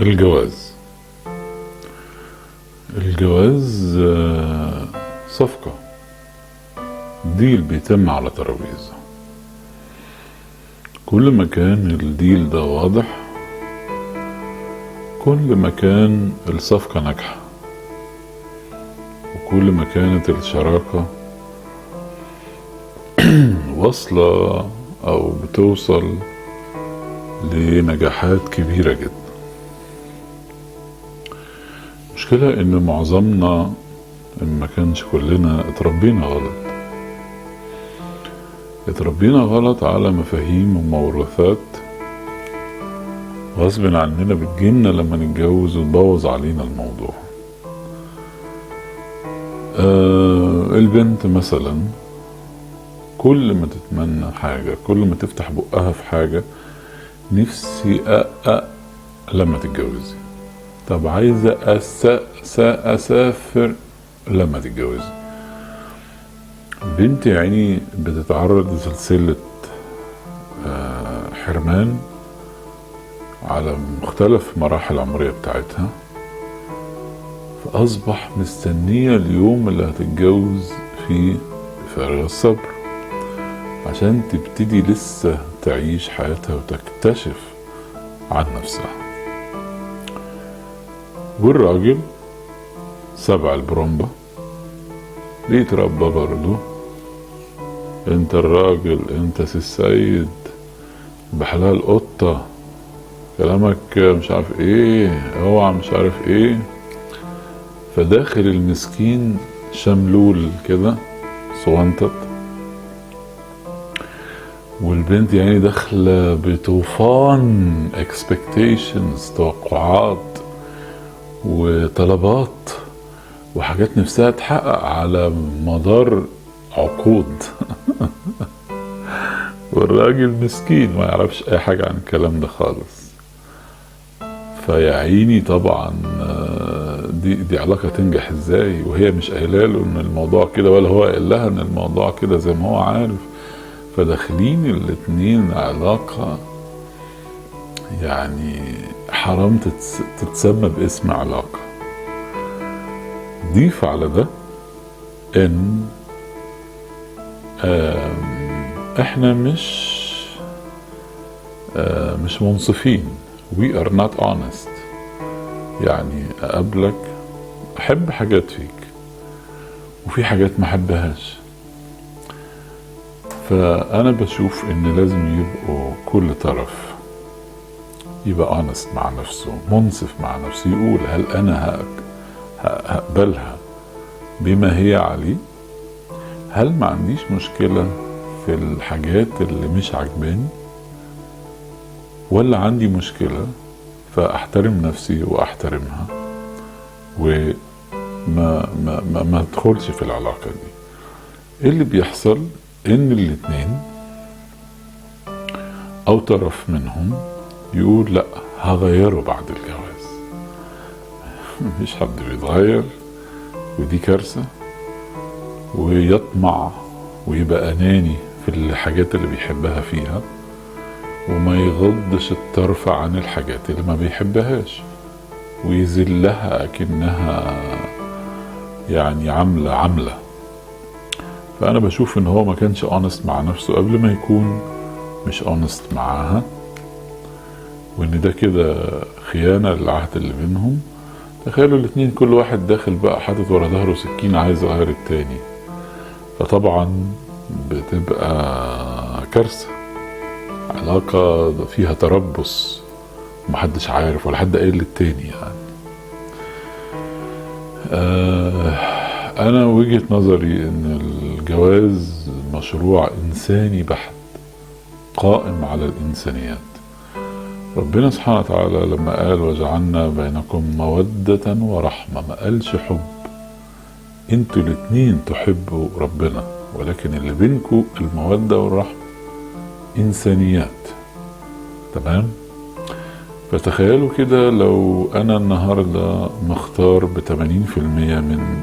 الجواز الجواز صفقة، deal بيتم على ترابيزة. كل ما كان ال deal ده واضح كل ما كان الصفقة ناجحة، وكل ما كانت الشراكة واصلة أو بتوصل لنجاحات كبيرة جدا. المشكلة إن معظمنا إن ما كانش كلنا اتربينا غلط على مفاهيم وموروثات غصب عننا بتجيلنا لما نتجوز وتبوظ علينا الموضوع. البنت مثلا كل ما تتمنى حاجة، كل ما تفتح بقها في حاجة، نفسي لما تتجوزي. طب عايزة أسافر لما تتجوزي. بنت يعني بتتعرض لسلسلة حرمان على مختلف مراحل العمرية بتاعتها، فأصبح مستنية اليوم اللي هتتجوز فيه بفارغ الصبر عشان تبتدي لسه تعيش حياتها وتكتشف عن نفسها. والراجل سبع البرومبا بيتربى برضو، انت الراجل، انت سي السيد، بحلال قطة، كلامك مش عارف ايه، اوعى مش عارف ايه. فداخل المسكين شملول كده صغنطط، والبنت يعني داخلة بطوفان expectations، توقعات وطلبات وحاجات نفسها تحقق على مدار عقود. والراجل مسكين ما يعرفش اي حاجة عن الكلام ده خالص. فيعيني طبعا دي علاقة تنجح ازاي وهي مش قايله له ان الموضوع كده، ولا هو قايل لها ان الموضوع كده زي ما هو عارف. فداخلين الاتنين علاقة يعني حرام تتسمى باسم علاقة. ضيف على ده ان احنا مش منصفين، we are not honest. يعني اقابلك احب حاجات فيك وفي حاجات ما احبهاش. فانا بشوف ان لازم يبقوا كل طرف يبقى honest مع نفسه، منصف مع نفسه، يقول هل انا هقبلها بما هي عليه؟ هل ما عنديش مشكلة في الحاجات اللي مش عجباني، ولا عندي مشكلة؟ فاحترم نفسي واحترمها وما ما ما, ما ادخلش في العلاقة دي. ايه اللي بيحصل؟ ان الاتنين او طرف منهم يقول لا هغيره بعد الجواز. مفيش حد بيتغير، ودي كارثة. ويطمع ويبقى أناني في الحاجات اللي بيحبها فيها، وما يغضش الطرف عن الحاجات اللي ما بيحبهاش، ويذلها أكنها يعني عاملة. فأنا بشوف إن هو ما كانش honest مع نفسه قبل ما يكون مش honest معاها، وإن ده كده خيانة للعهد اللي بينهم. تخيلوا الاتنين كل واحد داخل بقى حاطط ورا ظهره سكين عايز يغير التاني، فطبعا بتبقى كارثة، علاقة فيها تربص محدش عارف ولا حد قايل للتاني يعني. أنا وجهة نظري إن الجواز مشروع إنساني بحت قائم على الإنسانيات. ربنا سبحانه وتعالى لما قال وجعلنا بينكم مودة ورحمة، ما قالش حب. انتوا الاتنين تحبوا ربنا، ولكن اللي بينكم المودة والرحمة، إنسانيات. تمام؟ فتخيلوا كده لو أنا النهاردة مختار ب80% من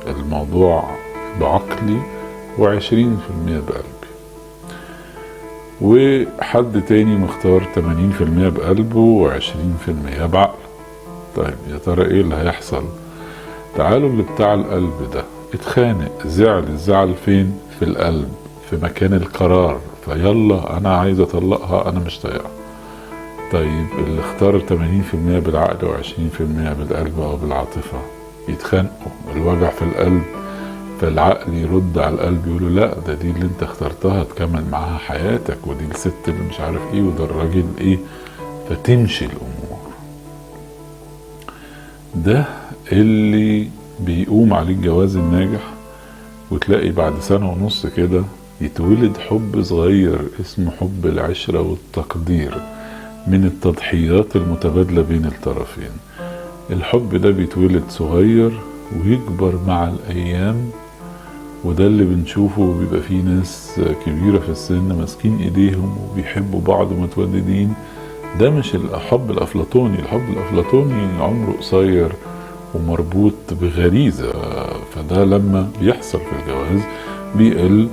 الموضوع بعقلي و20% بقلبي. وحد تاني مختار 80% بقلبه و20% بعقله. طيب يا ترى ايه اللي هيحصل؟ تعالوا اللي بتاع القلب ده اتخانق، زعل، الزعل فين؟ في القلب، في مكان القرار، فيلا انا عايز اطلقها، انا مش طايقها. طيب اللي اختار 80% بالعقل و20% بالقلب او بالعاطفة، يتخانقوا، الوجع في القلب، فالعقل يرد على القلب يقوله لا ده دي اللي انت اخترتها تكمل معاها حياتك، ودي الست اللي مش عارف ايه، وده الراجل ايه، فتمشي الامور. ده اللي بيقوم عليه الجواز الناجح. وتلاقي بعد 1.5 سنة كده يتولد حب صغير اسمه حب العشرة والتقدير من التضحيات المتبادلة بين الطرفين. الحب ده بيتولد صغير ويكبر مع الأيام، وده اللي بنشوفه، بيبقى فيه ناس كبيرة في السن ماسكين ايديهم وبيحبوا بعض ومتوددين. ده مش الحب الأفلاطوني، الحب الأفلاطوني عمره قصير ومربوط بغريزة، فده لما بيحصل في الجواز بيقل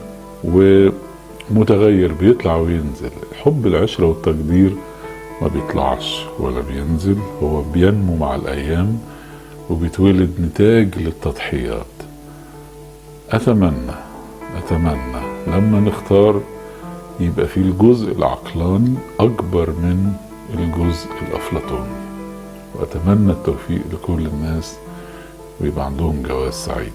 ومتغير، بيطلع وينزل. حب العشرة والتقدير ما بيطلعش ولا بينزل، هو بينمو مع الأيام وبيتولد نتاج للتضحيات. أتمنى لما نختار يبقى فيه الجزء العقلاني أكبر من الجزء الأفلاطوني، وأتمنى التوفيق لكل الناس ويبقى عندهم جواز سعيد.